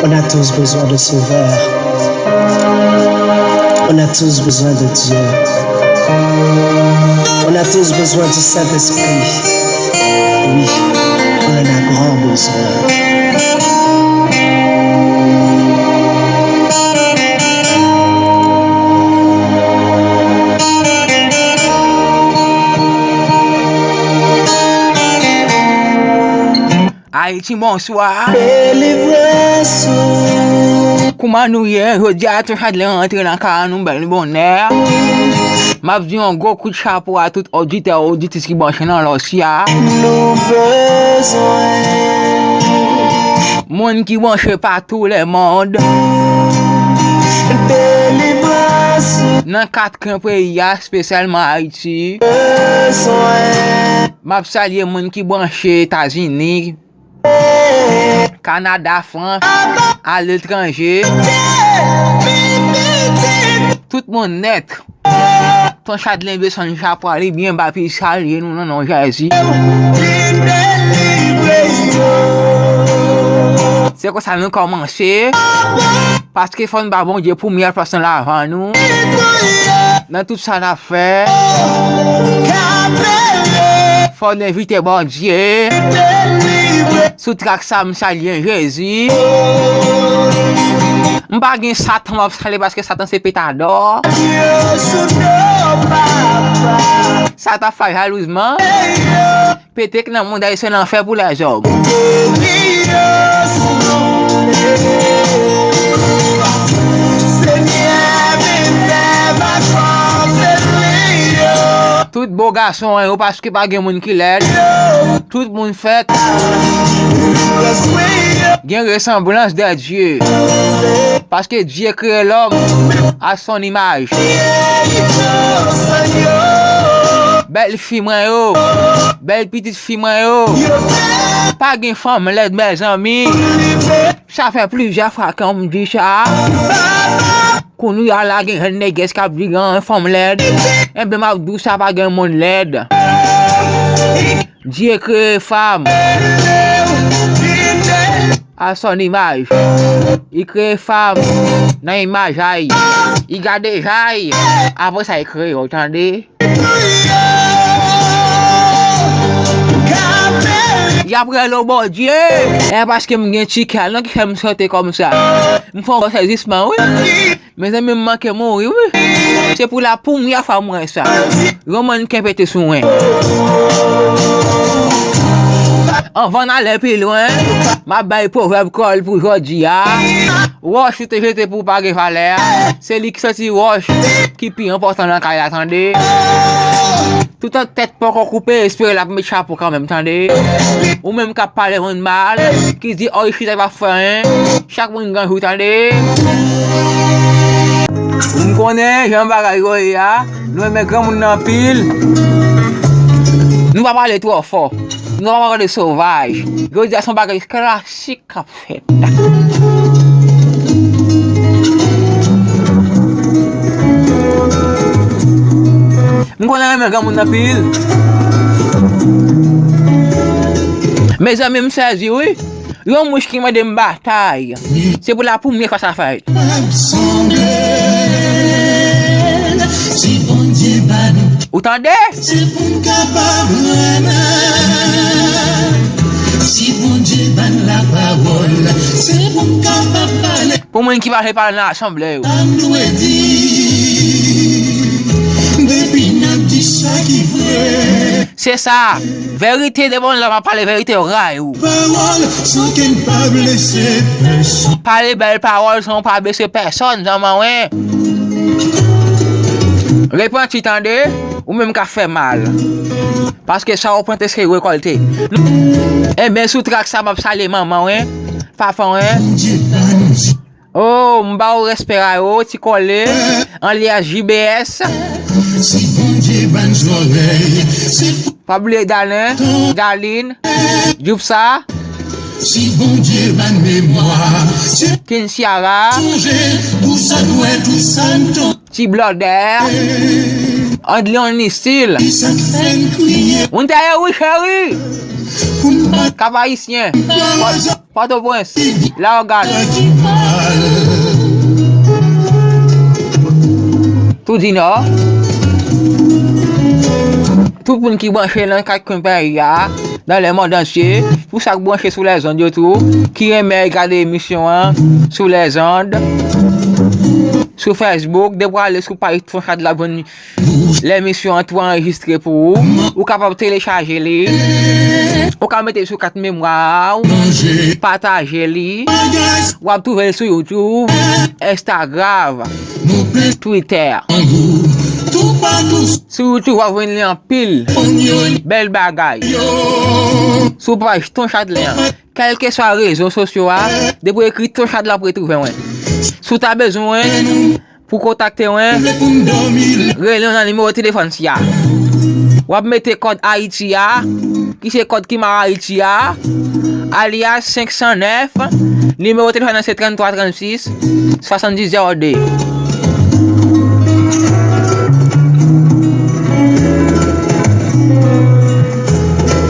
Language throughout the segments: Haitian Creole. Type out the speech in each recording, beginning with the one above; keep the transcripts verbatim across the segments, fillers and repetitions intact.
On a tous besoin de sauveur. On a tous besoin de Dieu. On a tous besoin du Saint-Esprit. Oui, on en a grand besoin. Ayiti, bonswa. Delivrans ou. Kouman nou ye? Jodi a, Ton Chadley rantre nan kay nou bèl bonè. M ap di yon gwo kout chapo a tout oditè, oditris ki branche nan lòsi a. Nou bezwen. Moun ki branche pa tou le mond. Delivrans ou. Nan kat kwen peyi a, espesyalman Ayiti. Bezwen. M ap salye moun ki branche Etazini, Kanada, Frans, aletranje. Tout moun nèt. Ton Chadley bezwen chapo a, li byen ba, pi salye nou nan non Jezi. Se konsa nou kòmanse. Paske fò n ba Bondye premyè plas nan lavi nou. Nan tout sa n ap fè, fò n envite Bondye. Sou trak sa, m salye Jezi. M pa gen Satan m ap salye paske Satan se petadò. Satan fè jalouzman. Petèt nan mond a se lanfè pou lèzòm. Tout bo gason an yo, paske pa gen moun ki lèd. Tout moun fèt gen resanblans de Dye. Paske Dye kreye lòm a son imaj. Bèl fi mwen yo, bèl pitit fi mwen yo. Pa gen fanm lèd, mezanmi. Sa fè plizyè fwa ke m di sa. Kounye a la, gen jèn nègès k ap di gen fanm lèd. Enben, m ap di w sa, pa gen moun lèd. Dye kreye fanm a son imaj. Li kreye fanm nan imaj a y. Li gade jan a y. Apre sa, li kreye w, tande. Y ap rele w Bondye. E paske m gen ti kè, non, ki fè m chante kòmsa. M fè yon sezisman, wi. Mezanmi, m manke mouri, wi. Se pou la premyè fwa m wè sa. Yon mannken pete sou mwen. Anvan n ale pi lwen, m ap bay pwovèb kreyòl pou jodi a. Wòch ou te jete pou w pa gen valè a, se li ki soti wòch ki pi enpòtan nan kay la, tande. Toutan tèt poko koupe, espere l ap met chapo kanmenm, tande. Ou menm k ap pale moun mal, ki di, "Ò, isit ap fè anyen." Chak moun gen jou, tande. M konnen jan bagay yo ye a, nou renmen granmoun nan anpil. Nou pa pale twò fò. Nou pa pale sovaj. Jodi a se yon bagay klasik k ap fèt. M konnen renmen granmoun anpil. Mezanmi, m sezi, wi. Yon mouch ki mande m batay. Se pou la premyè fwa sa fèt. Si Bondye ba nou. Ou tande? Se pou n kapab renmen. Si Bondye ba n lapawòl, se pou n kapab pale. Pou moun ki pa vle pale nan asanble yo. Sa n dwe di, depi n ap di sa ki vre. Se sa. Verite, devan lòm ap pale verite, yo rayi w. Pawòl san ke n pa blese pèsonn. Pale bèl pawòl san w pa blese pèsonn, zanmi mwen. Repanti, tande, ou menm k ap fè mal. Paske sa w plante se rekòlte. Enben, sou trak sa, m ap salye manman w, papa w. Oh, m ba w respè a yo, ti kòle, an lyè J B S. Si Bondye ba n zòrèy, se pou. Pa bliye Dalen, Dalin, Djoupsa. Si Bondye ba n memwa, se. Kinsiara. Sonje, tou sa n wè, tou sa n tande. Ti Blòdè, Andlion Nistil. Ki sa k fè n kriye? Moun ta ye wi, cheri. Kap Ayisyen, Pòtoprens, Leyogàn, Toudinò. Tout moun ki branche nan kat kwen peyi a, dans le monde entier, pou sa k branche sou lèzond yo tou, ki renmen gade emisyon an sou lèzond, sou Facebook, depi w ale sou paj Ton Chad la, w ap jwenn lè emisyon an tou anrejistre pou ou. Ou kapab telechaje li. Ou ka mete l sou kat memwa a w. Pataje li. W ap twouve l sou YouTube, Instagram, Twitter. Sou YouTube, w ap jwenn li anpil. Bèl bagay. Sou paj Ton Chad la. Kèlkeswa rezo sosyo a, depi w ekri Ton Chad la, w ap retwouve mwen. Si w ta bezwen mwen, pou kontakte mwen, rele m nan nimewo telefòn sila. W ap mete kòd Ayiti a, ki se kòd ki mare Ayiti a, alyas senk san nèf, nimewo telefòn nan se trannntwa trannsis, swasanndiz zewo de.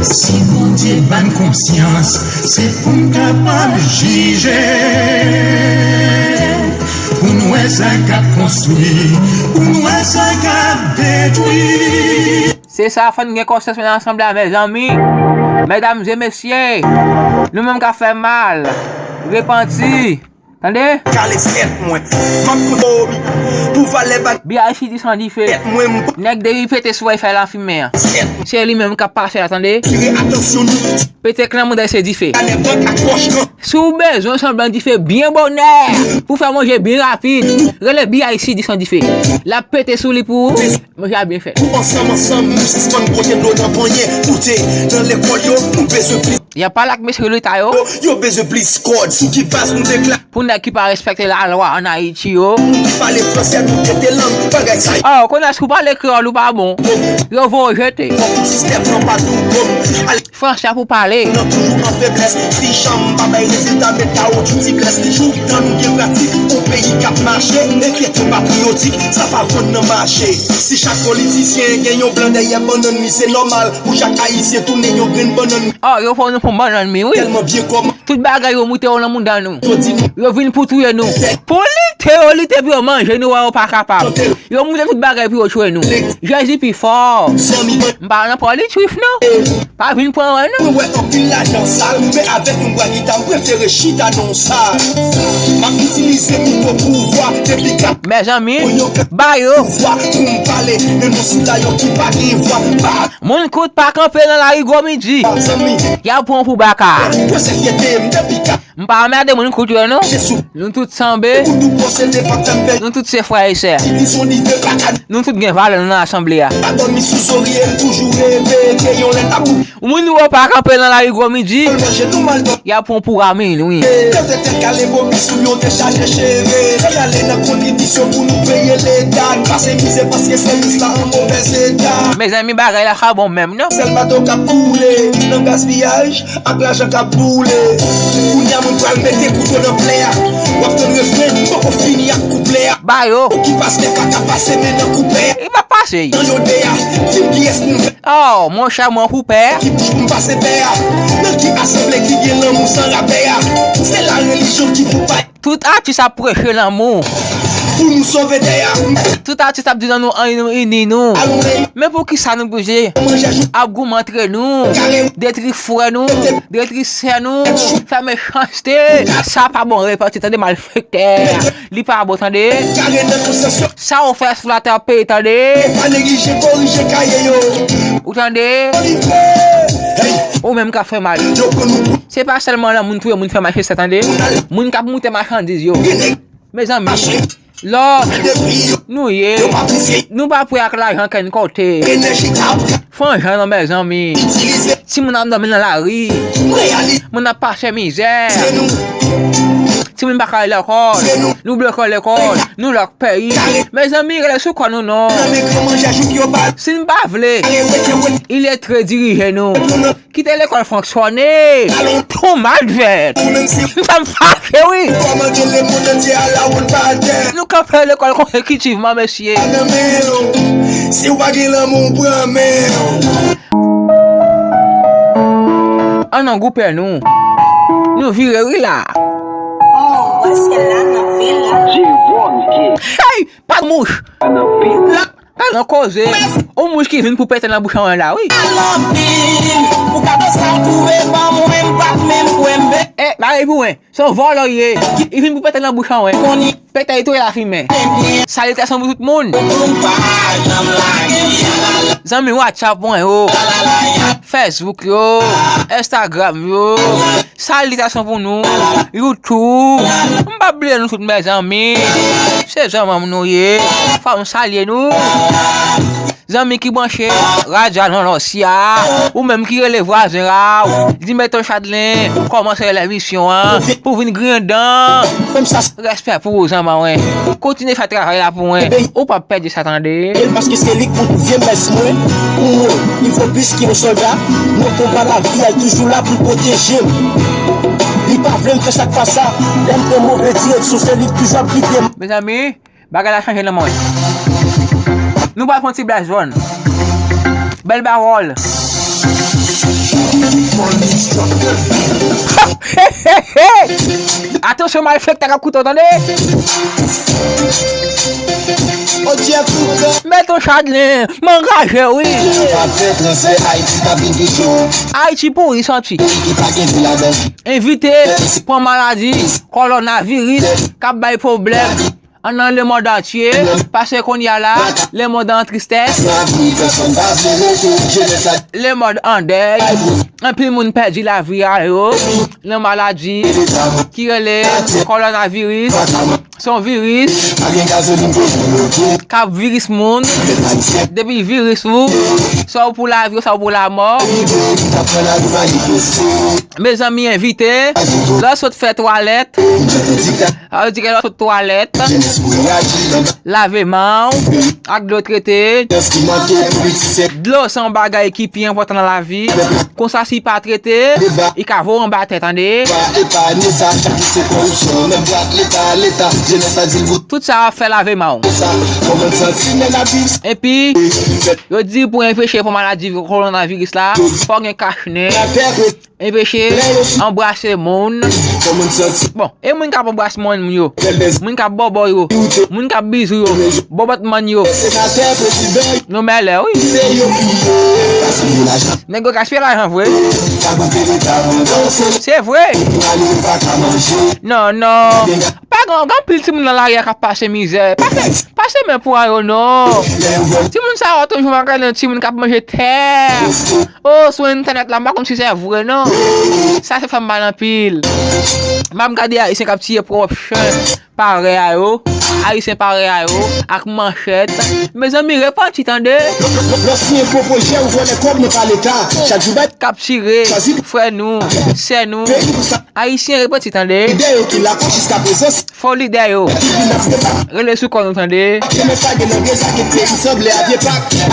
Si Bondye ban konsyans, se pou n kapab jije. Pou n wè sa k ap konstwi, pou n wè sa k ap detwi. Se sa, fò n gen konsyans nan asanble a, mezanmi. Medam e mesye, nou menm k ap fè mal, repanti. Tande? Kale tèt mwen. M ap konte obi pou valè ba. B I C di san dife. Tèt mwen, m nèg depi pete sou w fè lafimen an. Tèt mwen. Se li menm k ap pase la, tande? Tire atansyon nou. Pete k nan mouda se dife. Anèpòt ak wòch gran. Si w bezwen sanblan dife byen bonè, pou fè manje byen rapid, rele B I C di san dife. L ap pete sou li pou ou. Manje a byen fèt. Pou ansanm, ansanm, nou sispann bwote dlo nan ponyen. Koute, nan lekòl yo, nou bezwen plis. Y ap pale ak mesye leta yo. Yo bezwen plis kòd. Sou ki baz nou dekla. Pou nèg ki pa respekte lalwa ann Ayiti yo. Moun ki pale fransè, nou tete lang, bagay sa yo. Oh, kounye a si w pale kreyòl ou pa bon. Yo voye w jete. Fòk tout sistèm nan pa tou kòm. Fransè pou pale. Nou toujou an feblès. Si chanm pa bay rezilta, met kawotchou ti blès. Jou tan nou gen pratik, yon peyi k ap mache, e fyète patriyotik, sa pa vann nan mache. Si chak politisyen gen yon blan dèyè bannann li, se nòmal pou chak Ayisyen tounen yon grenn bannann. Oh, yo fè nou pran bannann mi, wi. Tèlman byen kòman. Tout bagay yo moute yo nan mouda nou. Yo di nou. Yo vin pou touye nou. Pou lite yo lite pou yo manje nou, wè yo pa kapab. Yo moute tout bagay pou yo tchwe nou. Jezi pi fò. M pa nan pòlitik, non. Pa vin pran wè, non. Mwen wè anpil lajan sal, men avèk yon bwa gita, m prefere chita nan yon sal. M ap itilize mikwo pouvwa, depi ka. Mezanmi, ba yo. Pouvwa pou m pale, menm yon sila yo ki pa gen vwa. Pa. Moun kout pa kanpe nan lari gwo midi. Zanmi. Y ap pran w pou baka. Yo se fyète m, depi ka. M pa anmède moun kout yo, non. Nou tout sanble. Nou tout se frè e sè. Nou tout gen valè nan asanble a. Moun yo pa kanpe nan lari gwo midi. Y ap pran pou ramin, wi. Mezanmi, bagay la pa bon menm, non. Ak lajan k ap boule. Kounye a moun pral mete kouto nan plè a. W ap tann refren, m poko fini ak kouplè a. Ba yo. Pou ki pastè pa ka pase men nan koupè a. Li p ap pase. Nan yo de a, di m kiyès pou m fè. Oh, monchè, mwen pou pè. Ki bouch pou m pase pè a. Nan ki asanble ki gen lanmou san rapè a. Se la relijyon ki pou pa. Tout atis ap preche lanmou. Pou nou sove tè a. Tout atis ap di nan nou anni nou ini nou. Men poukisa nou blije ap goumen antre nou, detri frè nou, detri sè nou, fè mechanste? Sa pa bon, repanti, tande, malfektè. Li pa bon, tande. Sa w fè sou latè ap peye, tande. Ou tande? Ou menm k ap fè mal. Se pa sèlman nan moun touye moun fè mal, se sa, tande. Moun k ap moute machandiz yo. Mezanmi, lò nou ye, nou pa pre ak lajan kenn kote. Fè yon jan non, mezanmi. Timoun ap dòmi nan lari. Moun ap pase mizè. Timoun pa ka al lekòl. Nou bloke lekòl. Nou lòk peyi. Mezanmi, rele sou kò nou non. Si n pa vle iletre dirije nou. Kite lekòl fonksyone. Pou malfèt. M fache wi. Nou kanpe lekòl konsekitivman, mesye. Si w pa gen lanmou, pran men. An nan goupe nou. Nou vire wi la. Oh, wè syèl la nan vil la. Hey, pa mouch. La, la nan koze. On mouch ki vin pou pete nan bouch an la wi. Ou ka sa twouve ban mwen, m pa t menm kwè m. E, bagay pou mwen. Se yon vòlò ye. Li vin pou pete nan bouch an wi. Pete li touye lafimen. Salitasyon pou tout moun. Zanmi WhatsApp mwen yo, Facebook yo, Instagram yo. Salitasyon pou nou. YouTube. M pa bliye nou tout mezanmi. Se zanmi nou ye. Fò m salye nou. Zanmi ki branche, Radyo Alon Lòsi a, ou menm ki rele vwazen a, di Mèt Chadlen, kòmanse lèmisyon an, pou vin griyen dan. Respè pou ou, zanmi mwen. Kontinye fè travay la pou mwen. Ou p ap pèdi sa, tande. Paske se li k pou vye mès mwen, pou mwen. Il faut plus ki yon sòlda, nan konba lavi a, l toujou la pou l pwoteje m. Li pa vle m fè sa k pa sa, lè m pran move direksyon, se li k toujou ap gide m. Mezanmi, bagay la chanje nan mwen. Nou pral fè yon ti blast zone. Bèl pawòl. Atansyon malfektè k ap koute w, tande. Mèt Chadlen, m angaje wi. Ayiti pouri santi. Envite, pran maladi, kòlònaviris, k ap bay pwoblèm. An nan lemonn antye, paske kounye a la, lemonn an tristès, lemonn an dèy, anpil moun pèdi lavi a yo nan maladi ki rele kòlònaviris. Se yon viris k ap viris moun. Depi viris ou, sa w pou lavi ou, sa w pou lanmò. Mezanmi, envite, lè w sot fè twalèt, sa vle di ke lè w sot twalèt, lave men w ak dlo trete. Dlo se yon bagay ki pi enpòtan nan lavi. Konsa, si l pa trete, li ka voye w anba tè, tande. Tout sa w ap fè, lave men w. Epi, yo di pou enpeche pou maladi kòlònaviris la, fò w gen kach nen. Enpeche anbrase moun. Bon, e moun k ap anbrase moun yo, moun k ap bòbò yo, moun k ap bizou yo, bòbòt mann yo, nou mèlè wi. Nèg yo gaspiye lajan vre. Se vre. Non, non. Pa gen, gen anpil timoun nan lari a k ap pase mizè. Pase, pase men pou a yo non. Timoun sa yo toujou ap gade timoun k ap manje tè. Oh, sou entènèt la, m pa konn si se vre non. Sa se fè m mal anpil. M ap gade Ayisyen k ap tiye pwòp chen parèy a yo, Ayisyen parèy a yo, ak manchèt. Mezanmi, repanti, tande. Lòske yon gwo pwojè ou vòlè kòb nan pa leta. Chak jou bay. K ap tire frè nou, sè nou. Ayisyen, repanti, tande. Lidè yo ki la pou jiska prezan. Fo lidè yo. Rele sou kò nou, tande.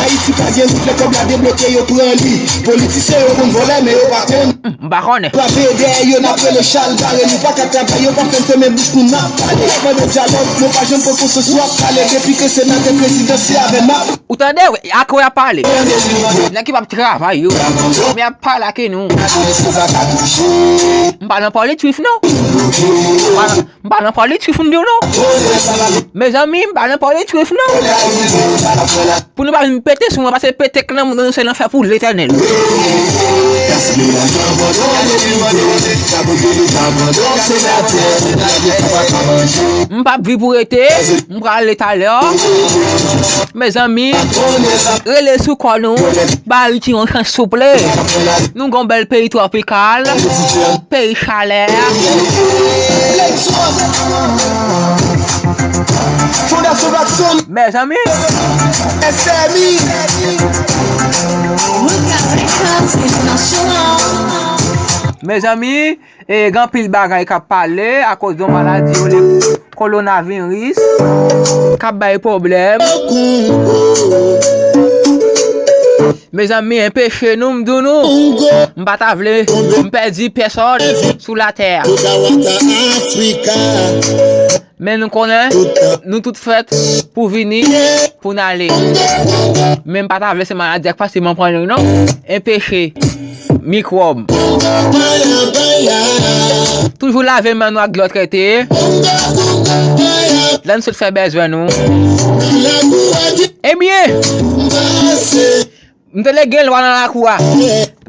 Ayiti pa gen wout, lè kòb la debloke, yo pran li. Politisyen yo konn vòlè, men yo pa konn. M pa konnen. Frape dèyè yo, n ap rele chal bare, nou pa ka travay, yo pa fè n fèmen bouch nou, n ap pale. Mande dyalòg, nou pa janm pran konsyans, w ap pale. Depite, senatè, prezidan, se avè n ap. Ou tande, wi, ak ou y ap pale. Nèg ki p ap travay yo, men y ap pale ak nou. M pa nan politik non. M pa nan, m pa nan politik, m di w non. Mezanmi, m pa nan politik non. Pou nou pa vin pete sou mwen, paske pete k nan mwen, se lanfè pou letènèl. M p ap viv pou rete, m prale talè. Mezanmi, rele sou kò nou, ba Ayiti yon chans souple. Nou gon bèl peyi twopikal, peyi chalè. Fondasyon Blackson. Mezanmi. S M I. Mezanmi, e, gen anpil bagay k ap pale akoz yon maladi yo rele kolonaviris k ap bay pwoblèm. Mezanmi, enpeche nou, m di nou, m pa ta vle m pèdi pèsòn sou latè a. Men nou konnen, nou tout fèt pou vini, pou n ale. Men m pa ta vle se maladi a k pase m an pran yo non. Enpeche. mikwòb. Toujou lave men nou ak dlo trete. Lè n sot fè bezwen nou. Ebyen, m te dwe gen lwa nan lakou a.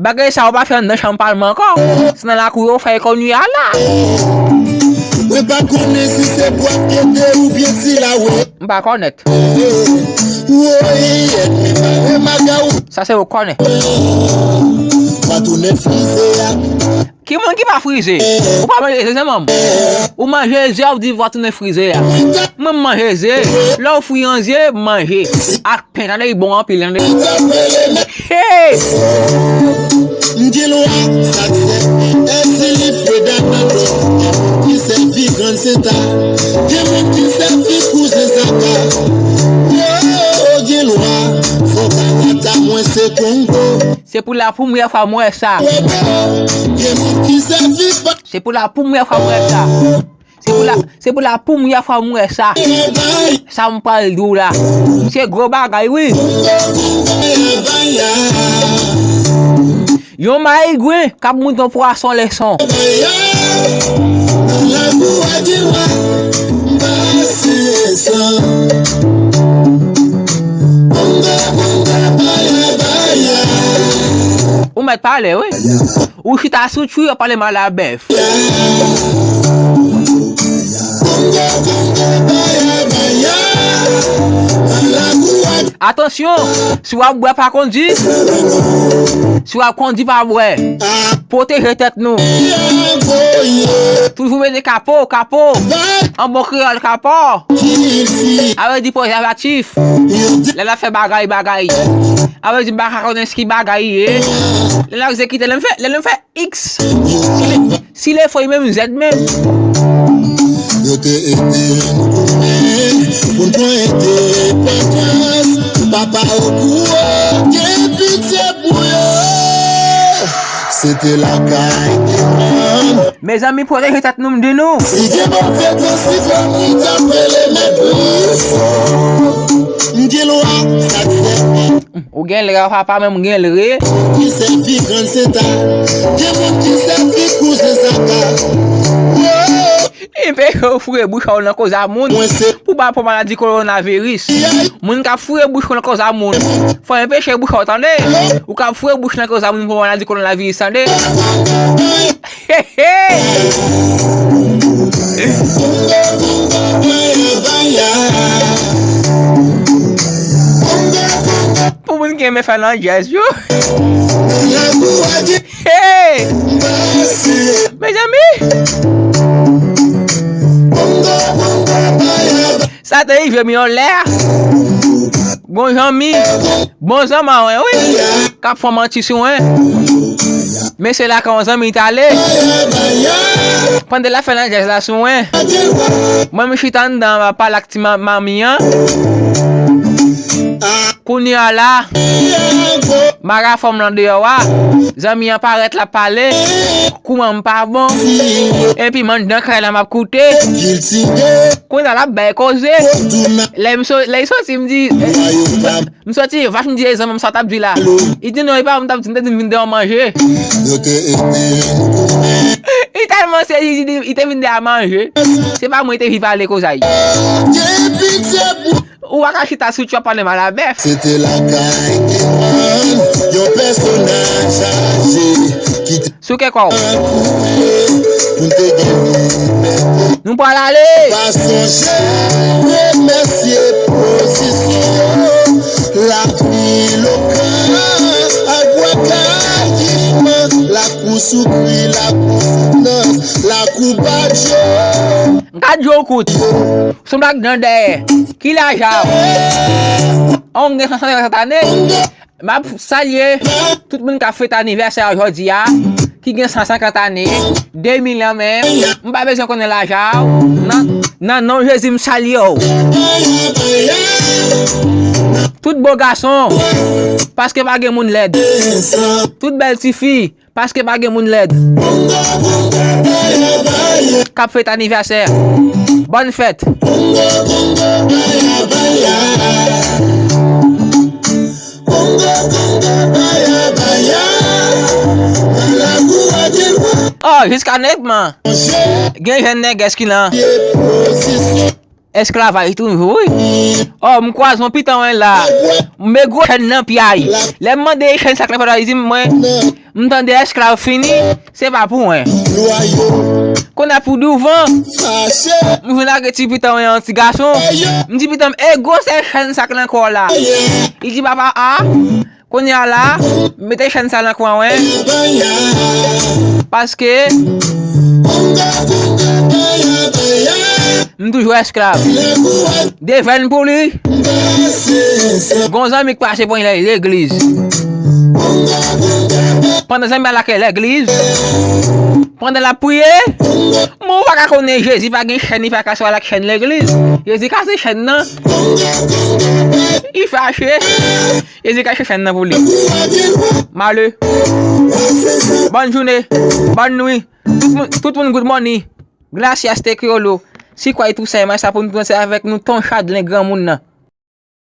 Bagay sa yo pa fè anndan chanm palman ankò. Se nan lakou yo fè yo kounye a la. Mwen pa konnen si se bwat kete oubyen ti lawe. M pa konnèt. Woy, ènmi mare maga ou. Sa se ou konnen. Pa tounen frize a. Ki moun ki pa frize? Ou pa manje ze, manm? Ou manje ze, ou di w a tounen frize a. Mwen, m manje ze. Lè w fri yon ze, m manje. Ak pen, tande, li bon anpil, tande. Hey! M di lwa, sa k sèvi èzili freda nan do. Ki sèvi grann seta. Gen moun ki sèvi kouzen zaka. Yo, gen lwa, fò ka rata mwen se Kongo. Se pou la premyè fwa m wè sa. Se pou la premyè fwa m wè sa. Se pou la, se pou la premyè fwa m wè sa. Sa m pral di w la. Se gwo bagay, wi. Yon mayigwen k ap moute yon pwason leson. Ou mèt pale, wi. Ou chita sou twi, w ap pale mal a bèf. Atansyon, si w ap bwè, pa kondi. Si w ap kondi, pa bwè. Pwoteje tèt nou. Toujou mete kapo, kapo. An bon kreyòl, kapo. A vle di prezèvatif. Lè l ap fè bagay, bagay. A vle di m pa ka konnen ki bagay li ye. Lè l ap egzekite, lè m fè, lè m fè X. Si le, si le fo, li menm Z menm. Yo te ede n goumen pou n pran endepandans. Papa okouran, gen pitye pou yo. Se te lakay te manm. Mezanmi, pwoteje tèt nou, m di nou. Si gen move tan, siklòn, nou t ap rele mèt bri. M gen lwa, sa k fè. Ou gen lwa, papa, men m gen lwa. Ki sèvi grann seta. Gen moun ki sèvi kouzen zaka. Enpeche w foure bouch ou nan koz a moun. Mwen se. Pou pa pran maladi kowonaviris. Moun k ap foure bouch yo nan koz a moun. Fò enpeche bouch ou, tande. Ou k ap foure bouch nan koz a moun pou maladi kowonaviris, tande. Hey, hey. Pou moun ki renmen fè nan djèz yo. Hey! Mezanmi! Sa te rive m yon lè. Gon zanmi, bon zanmi mwen, wi. K ap fè manti sou mwen. Men se la kan yon zanmi t ale. Pandan l ap fè nan djèz la sou mwen. Mwen, m chita anndan, m ap pale ak ti ma-, manmi an. Kounye a la, m a fè fòm lan deyò a, zanmi an parèt, l ap pale, kouman m pa bon, epi m anndan kay la, m ap koute. Kounye a, l ap bay koze. Lè m so-, lè l soti, m di, m soti, vach, m di, e zanmi m, sa w t ap di la? Li di, non, e pa m t ap di, m te di m vin deyò manje. Li tèlman sezi, li di, li te vin deyò manje. Se pa mwen, li te vin pale koze a. Ou pa ka chita sou tchwa pale mal a bèf. Se te lakay Eman, yon pèsonaj aje ki te sou kè kò w. Pou n te gen libète. Nou pral ale. Pa sonje remèsye pozisyon yo. Lavi Lokan ak Bwa Kayiman, lakou Soukri, lakou Souvnans, lakou Badjo. M ka di w kout. Sou blag nan dèyè. Ki laj a w? An, w gen san senkant ane? M ap salye tout moun k ap fete anivèsè a jodi a, ki gen san senkant ane, de mil an menm. M pa bezwen konnen laj a w. Nan, nan non Jezi, m salye w. Tout bo gason, paske pa gen moun lèd. Tout bèl tifi, paske pa gen moun lèd. K ap fete anivèsè. Bòn fèt. Kongo, Kongo, baya, baya. Oh, jiska nètman. Gen jèn nègès ki nan esklavaj toujou, wi. Oh, m kwaze yon pitanwen la. M met gwo chèn nan pyay. Lè m mande chèn sa k nan pyay, li di m, mwen, m tande esklav fini, se pa pou mwen. Kounye a pou douvan, m jwenn ak ti pitanwen an, ti gason. M di pitanm, e gwosè chèn sa k nan kò w la. Li di, papa, a, kounye a la, mete chèn sa nan kò mwen. Paske m toujou esklav. Devèn pou li. Gon zanmi k pase pran li legliz. Pandan zanmi a lakay legliz, pandan l ap priye, men w pa ka konnen Jezi pa gen chèn, li pa ka swa l ak chèn legliz. Jezi kase chèn nan. Li fache. Jezi kase chèn nan pou li. Male. Bòn jounen. Bòn nwi. Tout moun, tout moun good morning. Gracias, te criollo. Si kway tou sa, e sa pou nou panse avèk nou ton Chadlen granmoun nan.